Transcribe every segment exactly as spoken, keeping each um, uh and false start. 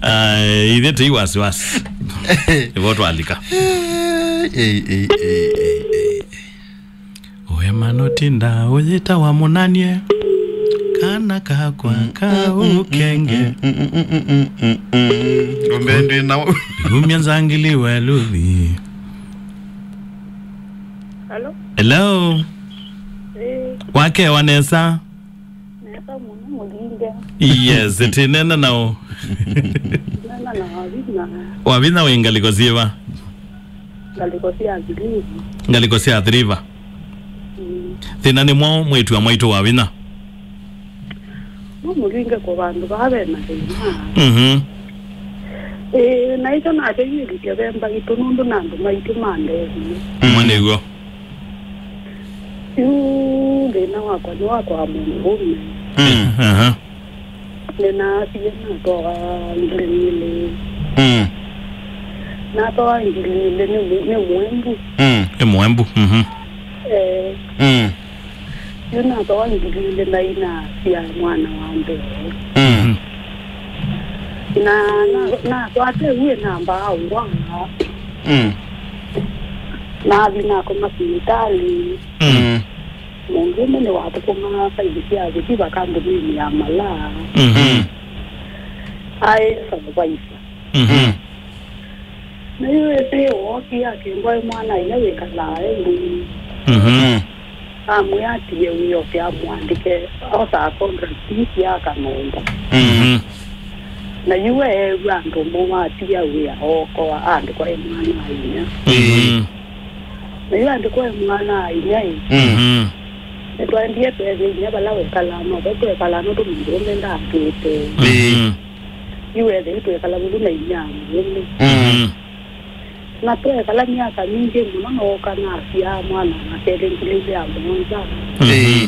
Ah, ithe tei wasiwasi. Ivo twalika. Ei, ei, ei, ei, ei. Ũema nũtinda ũyĩta wa mũnanie, kana kakwa ka ũkenge. Ngombe ndĩ na umya nzangili weluthi. Hello? Hello? Eh. Wakewa nesa? Nesa mũno, Mũlinge. Yes, tinena nao. Nena na Wavina. Wavina wĩ ngaliko syĩva? Ngaliko sya Athi River. Ngaliko sya Athi River. Mm. Thĩna nĩ mwaũ mwĩĩtu wa mwaitũ Wavina? No Mũlinge kwa vandũ vaa ve na thĩna. Mhm. Ĩĩ, na ĩkyo nake yĩlĩtye ve mbaitũ nũndũ na andũ maitũ mandethie. Mm. Mwa nĩw'o. Yu thĩna wakwa nĩ wakwa mũndũũme. Mm. Aha. Nĩnaasie natwawa ngili ilĩ. Mm. Natwawa ngili ilĩ nĩ mũ-, nĩ mũembu. Mm. Nĩ mũembu. Mhm. Eh. Mm. Yu natwawa ngili ilĩ na inasya mwana wa mbee. Mm. Na, na, nakwate wĩ namba awa. Mm. Nathi nakoma sivitalĩ. Mm. Mũndũũme nĩwathũkũmaa faili sya Athi River kambunĩnĩ ya malaa. Mhm. Aĩ supervisor. Mhm. Na yu ĩsĩ wookie akĩngwa ĩ mwana ĩla wĩkalaa e ngui. Mhm. Mm. Amwĩa atie wĩa oke amũandĩke osaa contract ii sya kanũmba. Mhm. Na yu eew'a andũ mo watia wĩa ookoa andĩkwa ĩ mwana wa inya. Mhm. Na yu andĩkwa ĩ mwana wa inya ĩ. Mhm. Nĩtwaendie twethĩa inya vala wekalaa, noko twekalaa nũndũ mũndũũme ndakĩte. Mhm. Yu ethei twekala vau na inya mũũme. Mhm. Na twekala myaka mingĩ mũno, nooka nasyaa mwana wa kelĩ ngili ilĩ ya mũonza. Mhm.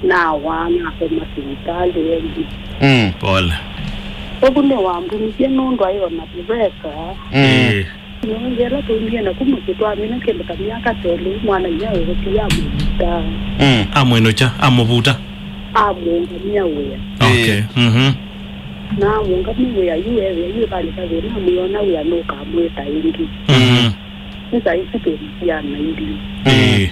Nawaa nakoma sivitalĩ ĩngĩ. Mm. Pole. Ũvu nĩwambumisye nũndũ aĩ o na tũvesa. Mm. Ĩĩ. Nĩwĩthĩa ĩla twaumie naku mũsyĩ twamina kĩndũ ta myaka ta ĩlĩ, mwana inya wĩthũkia amũvuta. Mm. Amwĩnũkya, amũvuta? Amũũngamĩa wĩa. Okay. Ĩĩ. Mhm. Na amũũngamĩa wĩa yu ewĩa yu ĩvalĩka thĩna amwĩona wĩa nũkamwĩta ĩngĩ. Mhm. Nĩ saa isu twĩ na syana ilĩ. Mm. Ĩĩ.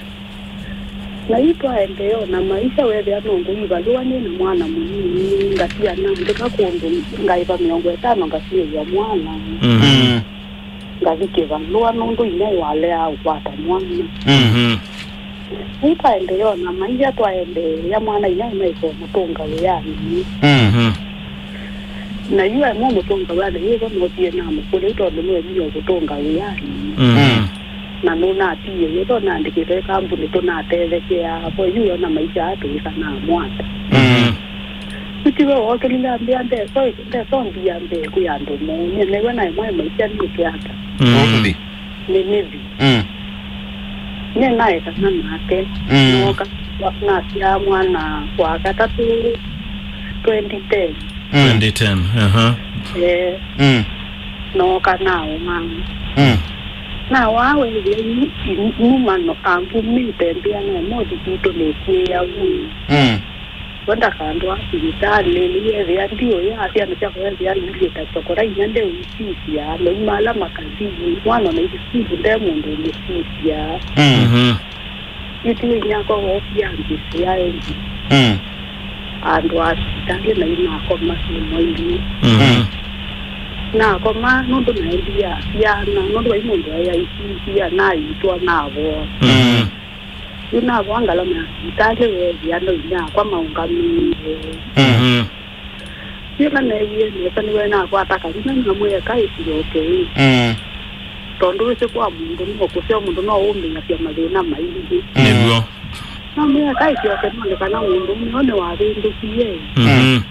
Na yu twaendee o na maisha, weethĩa no ngũi valũa nĩ na mwana mũnini, ngatia nandĩka kũndũ ngaĩva mĩongo ĩtano ngasiĩĩw'a mwana. Mhm. Mm. Ngathi kĩvalũa nũndũ inyia waleaa ũkwata mwana. Mhm. Yu twaendee o na maisha, twaendeea mwana inyia maĩsa ũmũtũnga wĩanĩ. Mhm. Na yu aimwe mũtũnga wĩanĩ, yĩvo notie namũkũlya, yu tondũ nĩwemie ũkũtũnga wĩanĩ. Mhm. Na nũnatiie wĩva ũnandĩkĩte kambunĩ tũnatethekeaa vo, yu ona maisha aa tũyĩka namwata. Mhm. Yu tiwe wookĩlile ambĩa ndeso, ndeso mbia mbee kwĩ andũ moo. Nyie nĩwe naĩ mwaĩ maisha nĩke ata? Mhm. Ũthi. Nĩ nĩthi. Mm. Nĩnaekana nake. Mm. Nooka, nasyaa mwana wa katatũ twenty ten. Mm. Twenty ten, aha. Eh. Mm. Nooka nawaa. Mm. Nawaa wethĩa yu, yu, numano angumĩte mbĩa naĩ mothi sitũ nĩkwĩya vu. Mm. We ndakandwaa sivitalĩ, nĩwĩethĩa ndiũya syana syakwa wethĩa iilye ta chokora inya ndeũisisya, mauma ala makathi, mwana ona ithi sukulu nde mũndũ ũmũsisya. Mm. Mhm. Ĩtĩ inyakwa woofia mbĩsĩ ya ĩngĩ. Mm. Andũ a sivitalĩ na inakoma syũmwa ilĩ. Mhm. Mm. Nakoma nũndũ naendie syana, nũndũ vai mũndũ aĩ aisisya, naitwa, navoa. Mhm. Yu navoa ngalama ya sivitalĩ, weethĩa no inyakwa maũngamĩe. Mhm. Yĩla neewie nesa nĩwe nakwata kavinya namwĩa, "Kaĩ syoke ĩ." Mm. Tondũ wĩsĩ kwa mũndũ no kũseo mũndũ no ũmĩasya mathĩna maingĩ. Mm. Nĩw'o. Namwĩa, "Kaĩ syoke none kana mũndũ ũmwe nĩwavĩndũkie." Mhm.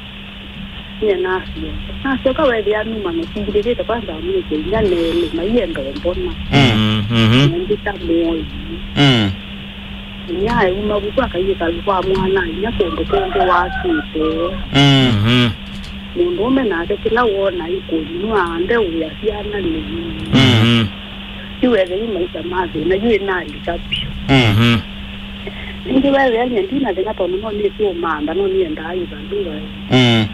Nyie nasyoka. Nasyoka weethĩa numano singĩvĩte kwanza amwĩte inya nelĩ maienda ũmbona. Mm. Mhm. Nendĩ ta mũoi. Mm. Inya euma vuku akaie kathi kwa mwana inya kũndũ kũngĩ wakĩte. Mm. Mhm. Mũndũũme nake kĩla wona ĩkũnywa ndeũĩa syana nĩ. Mhm. Yu wethĩa yu maisha ma thĩna, yu ĩnalika vyũ. Mhm. Ningĩ wethĩa nyie ndina thĩna tondũ no nĩsĩ ũmantha, no nĩendaa ivalũa. Mm.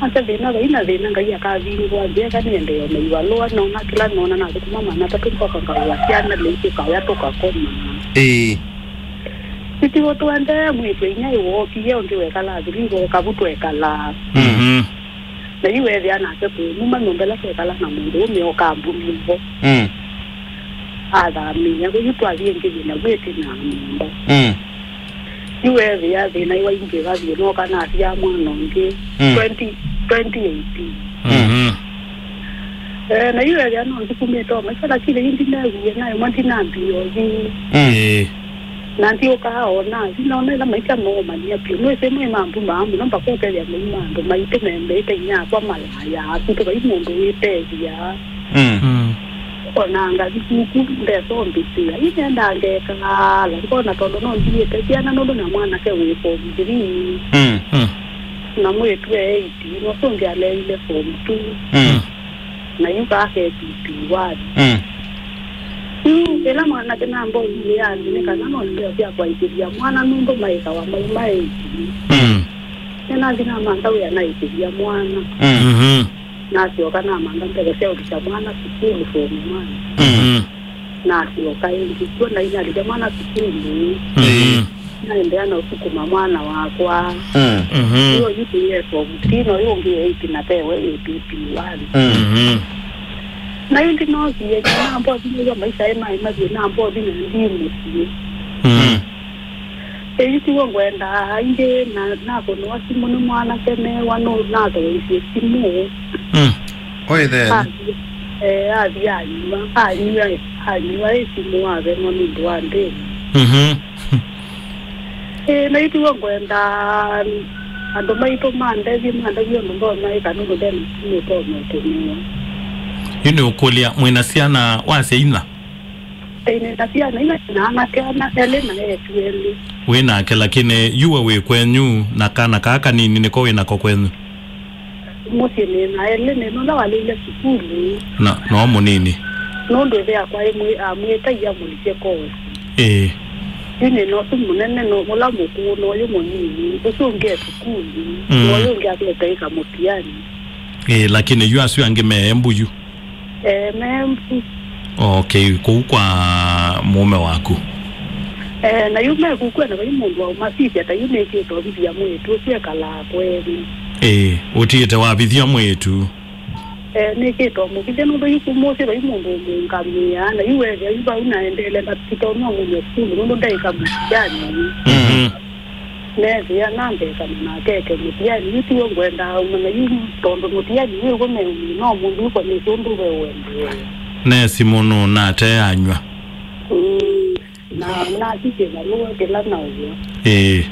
Ata thĩna vai na thĩna, Ngai akavingũa nzĩa, eka nĩendee o na ivalũa, nona kĩla nona nathũkũma maana atatũ, ndoka ngaũa syana, lĩu tũkaya tũkakoma. Ĩĩ. Tũtiwo tũendee, mwĩĩtu inyia ĩwookie, ũngĩ wekala athilivo, kavu twekalaa. Mhm. Na yu weethĩa nake kũmuma nyũmba ĩla twekala na mũndũ ũme o kambuni vo. Mm. Athamĩĩa, yu twathi ĩngĩ thĩna wĩtĩ na nyũmba. Mm. Yu weethĩa thĩna iwaingĩva vyũ, noka nasyaa mwana ũngĩ. Mm. Twenty, twenty eighteen. Mhm. Eh, na yu weethĩa no nthukumĩte o maisha, lakini yu ndineewie naĩmwe ndinambia ũthi. Mm. Ĩĩ. Na ndyũkaa o nathi, nona ĩla maisha moomany'a vyũ. Nĩwĩsĩ maĩ mambu maa mũno, mpaka ũkethĩa maĩ ma andũ maitũ membeĩte inyia akwa malaya, kwitũ vai mũndũ wĩtethya. Mm. Mm. O na ngathi kuku, ndesa ũmbĩtĩa. Yu nĩendaa ngekalaa, ngona tondũ no ndiĩte syana nũndũ na mwanake wĩ form three. Mm. Mm. Na mwĩĩtu e eight, na ũsu ũngĩ aleile form two. Mm. Na yu vaa K P P one. Mm. Yu ĩla mwanake namba ũthi wĩanĩ nĩ kana no mbesa sya kwaĩkĩthya mwana nũndũ maĩkawa mai ma eight. Mm. Nĩnathi namantha wĩa naĩkĩthya mwana. Mm. Mhm. Nasyoka namantha mbesa sya ũlikya mwana sukulu form one. Mhm. Nasyoka ĩngĩ kw'o, na inalika mwana sukulu. Mhm. Naendeea na ũsukuma mwana wakwa. Mm. Mhm. Ĩyo yu tũyĩ form three, na ũyũ ũngĩ e eight na ve we wĩ P P one. Mm. Mhm. Na yu ndinosie, namba ũthi nĩw'a maisha ĩ maĩ mathiĩ, namba ũthi na ndi mũsyĩ. Mm. Ĩyu tiw'o ngwendaa, ĩngĩ na, nakũnĩwa simũ nĩ mwanake newa, nũ, nathoisye simũ. Mm. Oĩ then. Athi, eh, athi anywa, anywa, anywa ĩ simũ avenwa nũndũ wa ndĩni. Mhm. Ĩĩ, na yu tiw'o ngwendaa, andũ maitũ mandethye, mandethye ũndũ ndonya ĩka nũndũ ndena simũ ũtonya ũtũmĩwa. Yu nĩ ũkũlya, mwĩna syana wasya inya? Ĩĩ, nĩ na syana inya na anake ana elĩ na eĩtu elĩ. Wĩ nake, lakini yu we wĩ kwenyu, na kana kaa kanini nĩko wĩ nako kwenyu? Mũsyĩ nĩ na elĩ, nĩ ũla waleile sukulu. Na no mũnini? Nũndũ ĩthe akwa amwĩtaia amũlĩsye kosi. Ĩĩ. Yu nĩ na ũsu mũnene, no, ũla mũkũũ, na ũyũ mũnini, ũsu ũngĩ e sukulu, mm, na ũyũ ũngĩ aketaĩka mũtiani. Ĩĩ, lakini yu asu angĩ me Embu yu? Eh, me Embu. Okay, kũu kwa mũũme waku? Eh, na yu me kũu kwena vai mũndũ wa ũmasisya, ta yu nĩkĩte ũvithia mwĩĩtu ũsu ekalaa kwenyu. Ĩĩ, ũtiĩte wavithia mwĩĩtu? Eh, nĩkĩte ũmũvithia nũndũ yu kũmũsĩ vai mũndũ ũmũngamĩaa, na yu wethĩa yu vau naendeele ndatonya ũmũmya sukulu nũndũ ndaĩka mũtiani. Mhm. Neethĩa nambekana nake eke mũtiani, yu tiw'o ngwendaa ũmanya yu, tondũ mũtiani wĩw'o meumina ũmũnthĩ ũkwa nĩsĩ ũndũ ve ũendeea. Nesi mũno nate anywa. Mm, na nathi kĩvalũa kĩla naũya. Ĩĩ.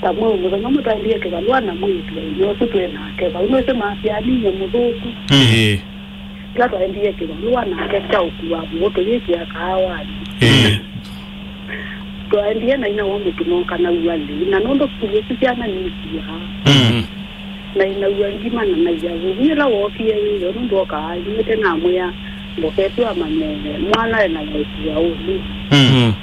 Ta mwĩĩ mũthenya ũmwe twaendie kĩvalũa na mwĩĩtu wa inyia ũsu twĩ nake vau, nĩsĩ masyaninye mũthũku. Mm. Ĩĩ. Ĩla twaendie kĩvalũa nake kya ũkua vuũ tũyĩkĩa kaawanĩ. Ĩĩ. Twaendie na ina wa mũtũma ũkanaw'a lĩu, na nũndũ sukulu ĩsu syana nisiaa. Mm. Na inaw'a ngima na naia vũvu ĩla wookie wĩoo nũndũ okaa ainyw'ĩte namwĩa ndoketwe amanye mwana ena waĩkua ũnĩ. Mm.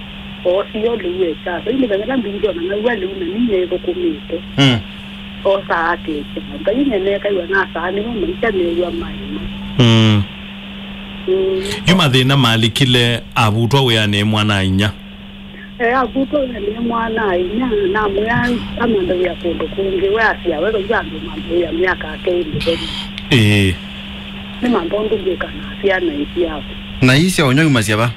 Oosie o lĩu ekyasa. Yu mĩthenya ĩla mbingĩ ona naw'a lĩu na ninyie ĩthũkũmĩte. Mm. Osaa akekya. Ngai nĩnekaiwa nasaa nĩmo maisha new'a maema. Mm. Mm. Yu mathĩna malikile avutwa wĩanĩ mwana-a-inyia? E, avutwa wĩanĩ mwana-a-inyia, namwĩa amanthe wĩa kũndũ kũngĩ, we asya we vaiva andũ manthe wĩa myaka ake ĩ mĩthelu. Ĩĩ. Nĩ mantha ũndũ ngwĩka na syana isu yaku. Na ii sya ũnywa yumasya va?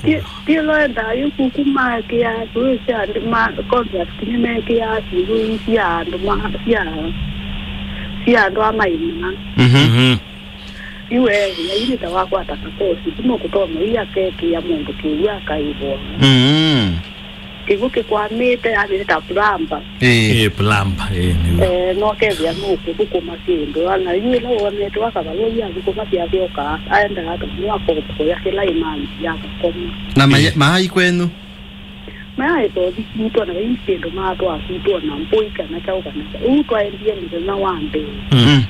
Ti, ti ĩla endaa yu kuku makĩa, tũĩ sya andũ ma contract nĩmekĩaa siwĩ sya andũ ma, sya, sya andũ amaina. Mhm. Mhm. Yu weethĩa yu nĩ ta wakwata kakosi, ti nũkũtonya ii akekĩa mũndũ kĩw'ũ akaĩvwa. Mhm. Kĩw'ũ kĩkwamĩte, yani nĩ ta plamba. Ĩĩ. Ĩĩ, plamba, ĩĩ, nĩw'o. Eh, no kethĩa nũkũthũkũma kĩndũ. Ana yu ĩla wonete wakavalwa yu athũkũma syasyoka, aendaa ata nĩwakokoya kĩla ĩmanzi yakakoma. Na maya-, ĩĩ, maai kwenyu? Mayaĩsa ũthi kwitũ, na vai kĩndũ matwaa kwitũ, ona mbũi kana kyaũ kana kyaũ. Ũu twaendie mũthenya wa mbee. Mm. Mm.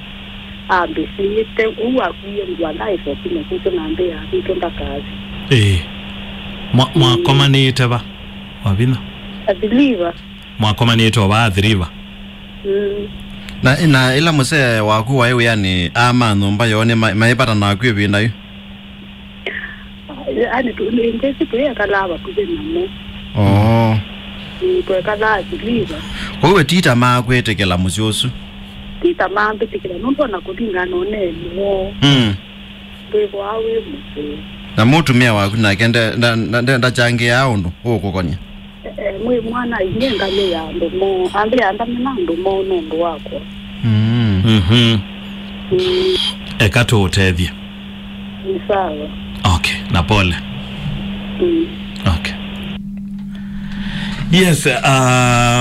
Ambĩsĩĩte, ũu akuie ngũa, ndaĩsa ũkinya kwitũ na mbee ya kwitũ ndakathi. Ĩĩ. Mwa-, mm, mwakomanĩte va? Wavina? Athi River. Mwakomanĩte o va Athi River? Mm. Na, na ĩla mũsee waku waĩ wĩanĩ, ama nyũmba yoo nĩ ma-, maĩvata naku ĩvinda yu? Yaani, tu-, nĩ-, ngesi twĩekalaa vakuvĩ namo. Oo. Mm, twekalaa Siliva. Kwa hiyo ti ta makwĩtĩkĩla mũsyĩ ũsu? Ti ta mambĩtĩkĩla, nũndũ ona kũlingana na ũneeni woo. Mm. Ndwĩthĩwa wĩ mũseo. Na mũtumĩa waku nake nde-, nda-, nda-, nda-, ndachangĩaa ũndũ ũkũkonya? Eh, eh, mwĩ mwana inyie ngalĩ ya andũ moo, ambĩa ndamena andũ moo nũndũ wakwa. Mm. Mhm. Mm. Eka tũũtethye. Ni sawa. Okay, na pole. Mm. Okay. Yes, uh,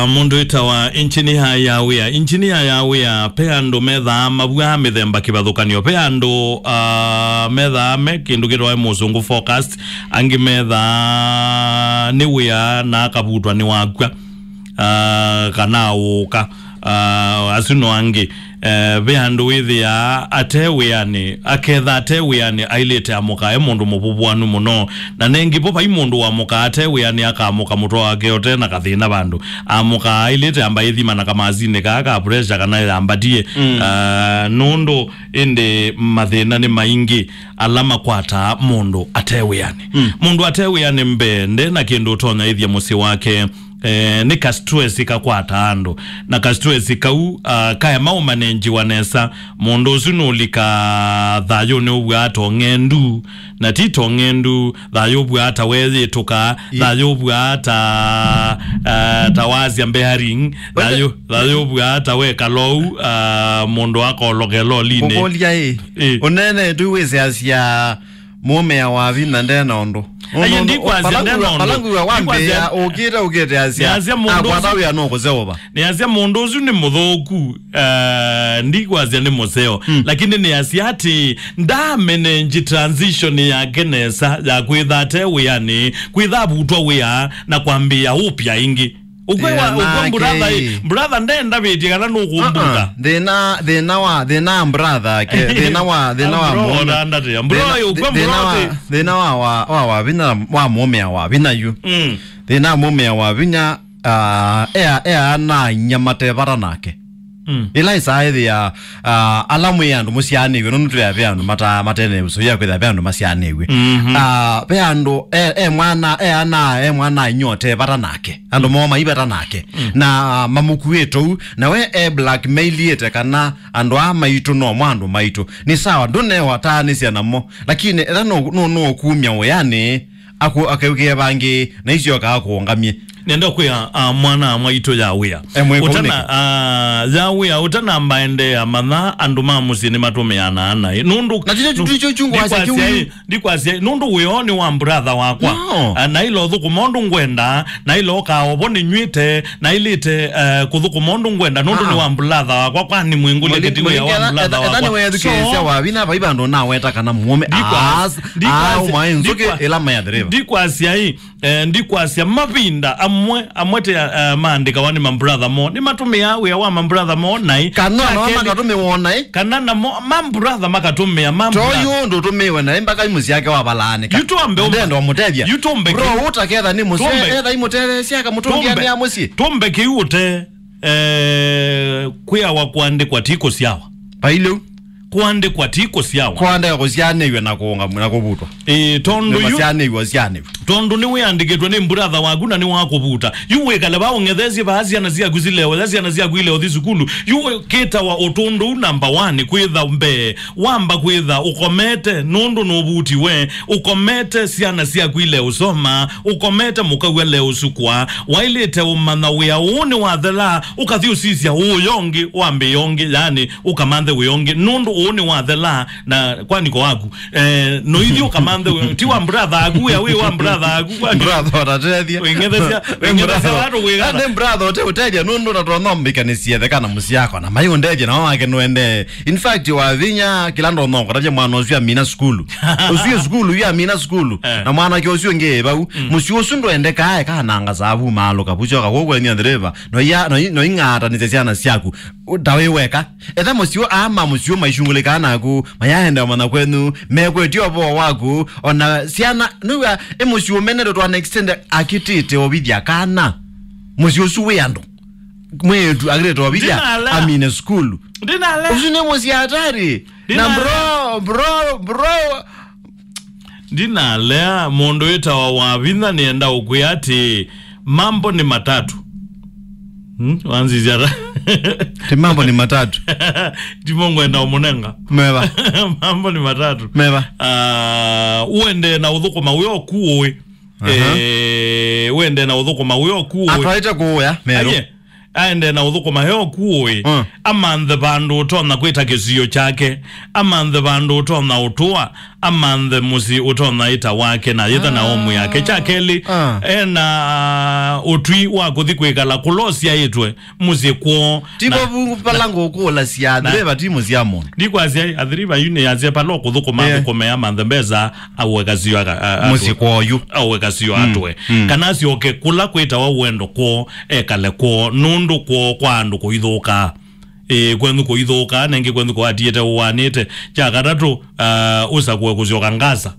mũndũ wĩtawa Engineer Yawĩa. Engineer Yawĩa, ve andũ methaa mavw'aa mĩthemba kĩvathũkanyo. Ve andũ, uh, methaa me kĩndũ kĩtawa mũsũngũ forecast, angĩ methaa nĩ wĩa na akavutwa nĩ wakw'a, uh, kana aũka. Uh, asu no angĩ. Eh, ve andũ wĩthĩaa ate wĩanĩ, aketha ate wĩanĩ ailĩte amũka e mũndũ mũvũvũanu mũno. Na nengĩ vo vai mũndũ wamũka ate wĩanĩ akamũka mũtwe wake ũte na kathĩna vandũ. Amũka ailĩte amba ĩthima na kamasinĩ kaa ka pressure kana yambatie. Mm. Ah, nũndũ ĩndĩ mathĩna nĩ maingĩ ala makwataa mũndũ ate wĩanĩ. Mm. Mũndũ ate wĩanĩ mbee nde na kĩndũ ũtonya ĩthya mũsyĩ wake. Eh, nĩ ka stress kakwataa andũ. Na ka stress kau, ah, kaema ũmanenjiwa nesa, mũndũ ũsu nũlika thayũnĩ ũvw'aa tong'endu, na ti tong'endu, thayũ ũvw'aa ta weyĩtũka, Ye- thayũ ũvw'aa ta, ah, ta wasya bearing, Wende- thayũ, thayũ ũvw'aa ta wekala ũu, ah, mũndũ akolokela ũlinĩ. Kũkũlya ĩ, Ĩ. Ũneenetwe wĩsĩasya mũũmĩa wa vinya nde na ũndũ. Aye, ndikwasya nde na ũndũ. Vala ngwĩw'a wambĩĩa, ũkĩte, ũkĩte asya, nĩasya mũndũ akwata ũsu wĩa no kũseũva. Nĩasya mũndũ ũsu nĩ mũthũku, eh, ndikwasya nĩ mũseo. Mm. Lakini nĩasya atĩ, ndamenenji transition yake nesa ya kwĩtha ate wĩanĩ, kwĩtha avutwa wĩa, na kwambĩĩa ũpya ĩngĩ. Ũkwĩwa, eh, ũkwĩwa nake brother, ĩ, brother ndendavĩtye kana nũkũmbũka. Uh-uh. Thĩna, thĩna wa, thĩna wa brother ake, thĩna wa, thĩna wa mũũme. Bro, ũrandatĩa. Bro, thĩna, ũkwĩwa thĩ-, thĩna wa, brother. Thĩna wa, wa, wa, wa vinya, wa mũũmĩa wa vinya yu. Mm. Thĩna wa mũũmĩa wa vinya, ah, ea, ea na inya mate vata nake. Mm. Ĩla ĩsaa ĩthĩa, ah, ala mwĩ andũ mũsyaanĩw'e, nũndũ twĩ ve andũ mata-, matene ũsũvĩa kwĩthĩa ve andũ masyaanĩw'e. Mhm. Ah, ve andũ, e, e mwana, e ana, e mwana inyote vata nake. Andũ moo mai vata nake. Mm. Na mamũkuĩte ũu, na we e blackmailĩte kana andũ aa maitũ no mo andũ maitũ. Nĩ sawa, ndũnewa taanĩsya namo, lakini etha no, no, no kumya wĩanĩ, aku-, akeũkĩe vangĩ, na isyokaa kũũngamye. Nenda kwĩa, ah, mwana mwaitũ ya wĩa. E, mwĩkũnĩke. Ũtana, ah, ya wĩa, ũtanamba endeea matha, andũ ma mũsyĩ nĩmatũmĩanaa naĩ. Nũndũ, na ticho, nu-, ticho chungu wasya ndikwasya kiu. Ĩ, ndikwasya ĩ, nũndũ wĩoo nĩ wa brother wakwa. No. Ah, na ila ũthũkũma ũndũ ngwenda, na ila ũkaovo nĩnyw'ĩte, na ilĩte, eh, kũthũkũma ũndũ ngwenda, nũndũ nĩ wa brother wakwa, kwani mwĩngũlya kĩtino ya wa brother wakwa. Etha nĩwethukĩĩsya wa vinya vai vandũ naweta kana mũũme. Ndikwasya, ah, ndikwasya, ah, ũmwaĩ nzũkĩ ndikwa-, ĩla maya dereva. Ndikwasya ĩ, Eh, ndikwasya mavinda amwe, amwe te, eh, maandĩkawa nĩ mambratha moo. Nĩmatũmĩaa wĩa wa mambratha moo naĩ. Kana nao makatũmĩwa naĩ. Kana namo mambratha makatũmĩa mambratha. Toyu ũndũ ũtũmĩwe naĩ mpaka imũ syake wavalaanĩka. Yu tũambe ũmba-, ndenda ũmũtethya. Yu tũmbe bro, kĩ-, ũtaketha nĩ mũsee, tũmbe-, etha imũtetheesya akamũtũngĩanĩa mũsyĩ. Tũmbe kĩu ũte, eh, kwĩawa kũandĩkwa ti kũsyawa. Vailĩu. Kũandĩkwa ti kũsyawa. Kũandĩka kũsyaanĩw'e na kũũngamw'a na kũvutwa. Ĩĩ, tondũ yu-, nĩmasyaanĩw'e, ũsyaanĩw'e. Tondũ nĩwĩandĩkĩtwe nĩ mburatha waku na nĩwakũvuta. Yu wĩkale vaa ũng'etheesye vaa syana syaku sileo, ila syana syaku ileo thi sukulu. Yu wĩ-, kĩtawa ũtũndũ namba one kwĩtha mbee. Wamba kwĩtha ũkomete nũndũ nũvutiwe. Ũkomete syana syaku ileo soma. Ũkomete mũkaw'a leo ũsukwa. Waĩlĩte ũmanya wĩa ũũ nĩwathela, ũkathi ũsisya ũũ yongĩ, wambĩĩa ũngĩ, yaani, ũkamanthe wĩa ũngĩ, nũndũ ũũ nĩwathela na kwaniko waku. Eh, noithi ũkamanthe wĩa, ti wa brother aku, wĩa wĩ wa brother aku, kwani? Brother ũtatethya. Wĩng'ethesya, wĩng'ethesya watu wĩgana. Nĩ brother ũte ũtethya, nũndũ na tũnombĩkanĩsye theka na mũsyakwa, na mai ũndethya, na wake nũendee. In fact, wa vinya, kĩla ndonokotavya mwana ũsu amina sukulu. Ũsu ĩ sukulu, yu amina sukulu. Eh. Na mwanake ũsu ũngĩ ĩ vau. Mm. Mũsyĩ ũsu ndwendekaa, ekananga savu, maalũka, vucoka, kũu kwenyu ndereva. No iya, no i-, no ing'atanĩsya syana syaku. Ũ-, ta wĩ weka. Etha mũsyĩ, ama mũsyĩ maishungulĩkaa naku, mayaenda ũmanya kwenyu, mekwetya ũvoo waku, ona syana, nĩw'a, ĩ mũsyĩ ũmene to an extent akitĩte ovithya kana. Mũsyĩ ũsu wĩ andũ. Mwĩĩtu agĩrĩtwe vinya. Ndinalea. Amine sukulu. Ndinalea. Ũsu nĩ mũsyĩ hatari. Na ndinalea. Bro, bro, bro. Ndinalea mũndũ wĩtawa Wavinya nĩenda ũkwĩa atĩ mambo ni matatu. Hmm? Wanzizia ta. Ti mambo ni matatu. Timo ngwenda ũmũnenga. Meva. Mambo ni matatu. Meva. Ah, uende na ũthũkũma wĩ oku ũĩ. Aha. Eh, wende na ũthũkũma wĩ oku ũĩ. Atwaĩte kũũya, Meru. Aye, aende na ũthũkũma he oku ũĩ. Mm. Amanthe vandũ ũtonya kwĩta kĩsio kyake. Amanthe vandũ ũtonya ũtũa. Amanthe mũsyĩ ũtonya ĩta wake na yĩta na omu yake. Kya kelĩ, ah, ena ũtwi wa kũthi kwĩkala kũla ũsyaĩtwe mũsyĩ kwoo. Tivo na vu pala ngũkũlasya, ah, ntheva ti mũsyĩ wa mũndũ. Ndikwasya, athiri vayu nĩ yasya pala ũkũthũkũma, yeah, thũkũme amanthe mbesa, auwe kasio aka-, a-, mũsyĩ atwe. Kwoo yu. Auwe kasio, mm, atwe. Mm. Kana asyoke kũla kwĩtawa wendo kwoo, ekale kwoo, nũndũ kwoo kwa andũ kũithũkaa. Ĩĩ, kwenyu kũithũkaa, nengĩ kwenyu kũatiĩte ũwanĩte. Kya katatũ, ah, ũsakũe kũsyoka Ngasa.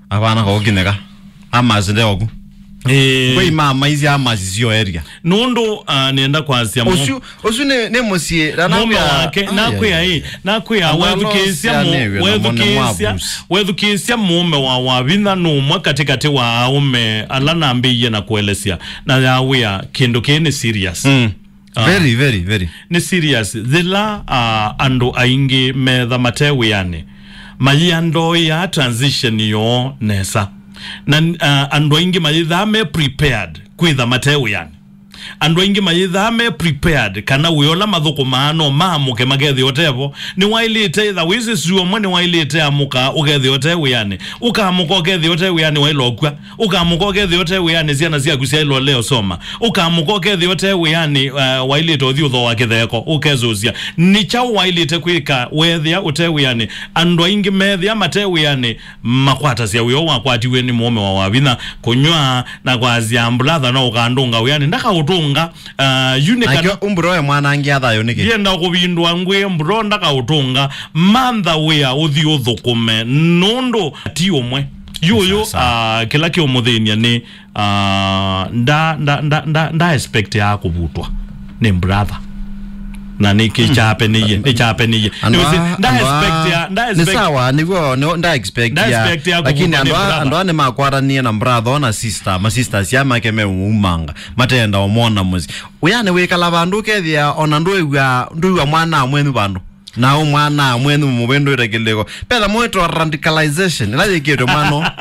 Avana kaũkinĩka. Hamas nde oku. Ĩĩ. Kwĩ imama ici Hamas sio area. Nũndũ, ah, nenda kwasya mo- Ũsu, ũsu nĩ, nĩ mũsyĩ, na mũme nakwĩa, wake, ai, nakwĩa ai, ĩ, ai. Nakwĩa, andũ wethukĩĩsya mũ-, alosyanĩw'e na mone wethukĩĩsya, mwavusi. Wethukĩĩsya mũme wa Wavinya nũmwe katĩkatĩ wa aũme ala nambĩie na kũelesya. Na yawĩa kĩndũ kĩĩ nĩ serious. Mm. Ah. Very, very, very. Nĩ serious. Thĩla, ah, andũ aingĩ metha mate wĩanĩ, mayĩandoea transition yoo nesa. Na, ah, andũ aingĩ mayĩthaa me prepared kwĩtha mate wĩanĩ. Andũ aingĩ mayĩthaa me prepared kana wĩa ũla mathũkũmaa no maamũke makethĩa ũtevo. Nĩwaĩlĩte ĩtha wĩsĩ sua ũmwe nĩwaĩlĩte amũka ũkethĩa ũte wĩanĩ. Ũkamũka ũkethĩa ũte wĩanĩ waĩlokw'a. Ũkamũka ũkethĩa ũte wĩanĩ syana syaku syaĩlwa leo soma. Ũkamũka ũkethĩa ũte wĩanĩ, eh, waĩlĩte ũthi ũthooa kĩtheeko, ũkesũsya. Nĩ kyaũ waĩlĩte kwĩka weethĩa ũte wĩanĩ? Andũ aingĩ meethĩa mate wĩanĩ, makwatasya wĩa ũũ wakwatiwe nĩ mũũme wa Wavinya, kũnyw'a na kwasya, "Mbulatha no ũkandũnga wĩanĩ." Ndakaũtũnga, ah, yu nĩ kana nake ũmbũroe mwanangia thayũ nĩkĩ? Ndienda kũvindũa ngwĩ mbũro ndakaũtũnga. Mantha wĩa ũthi ũthũkũme, nũndũ ti ũmwe. Yu ũyũ, sawa, sawa, ah, kĩla kĩũmũthĩny'a nĩ, ah, nda, nda, nda, nda, nda expect ya kũvutwa nĩ brother. Na nĩ kĩ, mm, kyapenĩie, nĩ kyapenĩie. Andũ nĩ ũsĩ, a, nda andũ a, expect ya, nda nĩ expect, sawa, nĩw'o, nĩ, nda expect nda ya, expect ya lakini kũvutwa nĩ andũ a, brother. Andũ a nĩmakwatanie na brother na sister, ma sisters ya make meumanga, matenda ũmona mũsyĩ. Wĩanĩ wĩkala vandũ ũkethĩa ona ndũĩw'a, ndũĩw'a mwana mwenyu vandũ. Na ũ mwana mwenyu mũvĩndũĩte kĩlĩko. Petha mwĩtwa radicalization, ĩla yĩkĩtwe mwana.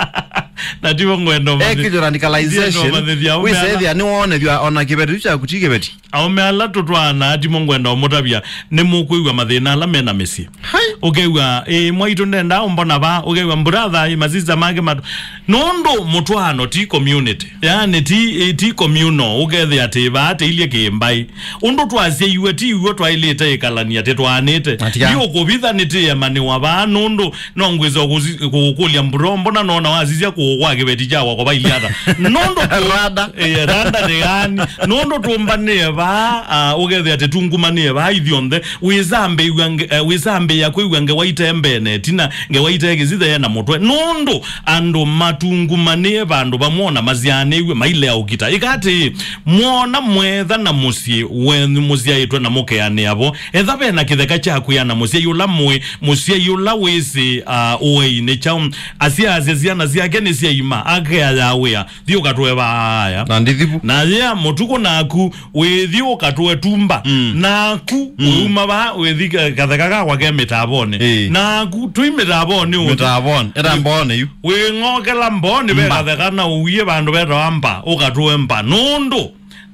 Na tivo ngwenda ũmathi-, ekĩtwe radicalization, ndienda ũmathĩthya aũme ala. Wĩsethĩa nĩwonethw'a ona kĩveti kyaku ti kĩveti. Aũme ala tũtwaanaa timo ngwenda ũmũtavya, nĩmũkwĩw'a mathĩna ala mena mĩsyĩ. Hai. Ũkew'a, "Ĩ, mwaitũ ndenda ũmbona va?" Ũkew'a, "Brother, ĩ, masista make matu." Nũndũ mũtwaano ti community. Yaani ti, ti communal, ũkethĩa atĩ vaa tĩilye kĩmbaĩ. Ũndũ twasyaiwe ti w'o twaĩlĩte ĩkalania tĩtwaanĩte. Atia. Ndiũkũvitha nĩtĩemanĩwa vaa nũndũ no ngwĩsa kũsi-, kũkũlya mbro, mbona nona wasisya kũũ kwa kĩveti kya wako vailye ata? Nũndũ tu-, randa. Ĩĩ, randa nĩ ani. Nũndũ tũmbanĩe vaa, ah, ũkethĩa atĩ tungumanĩe vaa ithyonthe, wĩsambĩw'a nge-, eh, wĩsambĩĩa kwĩw'a ngewa ite mbene, ĩtina ngewa ite kĩsithe na mũtwe. Nũndũ andũ matungumanĩe vandũ vamwe ona masyaanĩw'e mailea ũkita. Ĩka atĩĩ, mwona mwetha na mũsyĩ wenyu mũsyaĩtwe na mũkeanĩa vo, etha ve na kĩtheka kya kwĩana mũsyai ũla mũĩ, mũsyai ũla wĩsĩ, ah, ũei nĩ kyaũ. Asyaasya syana syake nĩsyaima, akeaya wĩa, "Thi ũkatũe vaaya." Na ndithi vu. Na yea mũtukũ naku, wĩthi ũkatũe tumba. Mm. Naku, mm, ũyuma vaa, wĩthi ka-, katheka kakwa ke mĩtavonĩ. Ĩĩ. Naku, tũi mĩtavonĩ ũthi. Mĩtavonĩ. Ĩta mboonĩ yu. Wĩng'okela mboonĩ ve mba. Katheka na ũwie vandũ vetawa mba, ũkatũe mba. Nũndũ,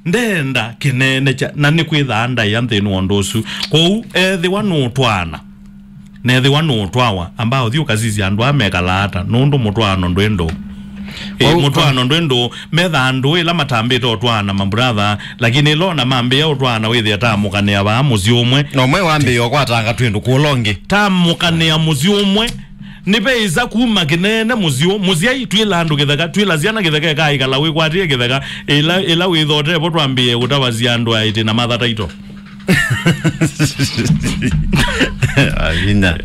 ndenda kĩneenekya, na nĩkwĩthaa ndaĩa nthĩnĩ wa ũndũ ũsu. Kwoou, ethĩwa nũũtwaana. Nethĩwa nũũtwawa, amba ũthi ũkasisya andũ aa mekalaa ata, nũndũ mũtwaano ndwĩ ndũũ. Ĩ, wau, mũtwaano ndwĩ ndũũ, methaa ndũũ ĩla matambĩte ũtwaana, mambratha, lakini ĩla ona mambĩĩa ũtwaana wĩthĩa tamũkanĩa vaa mũsyĩ ũmwe. Na ũmwe wambĩĩa ũkwatanga twĩndũ kũla ũngĩ. Tamũkanĩa mũsyĩ ũmwe, nĩveĩsa kuma kĩneene mũsyĩ ũ-, mũsyai, twĩla andũ kĩtheka, twĩla syana kĩtheka, ĩkaĩkala wĩkwatĩe kĩtheka, ĩla, ĩla wĩthotee vo twambĩĩe kũtavasya andũ aĩtĩ na matha taito. Amina.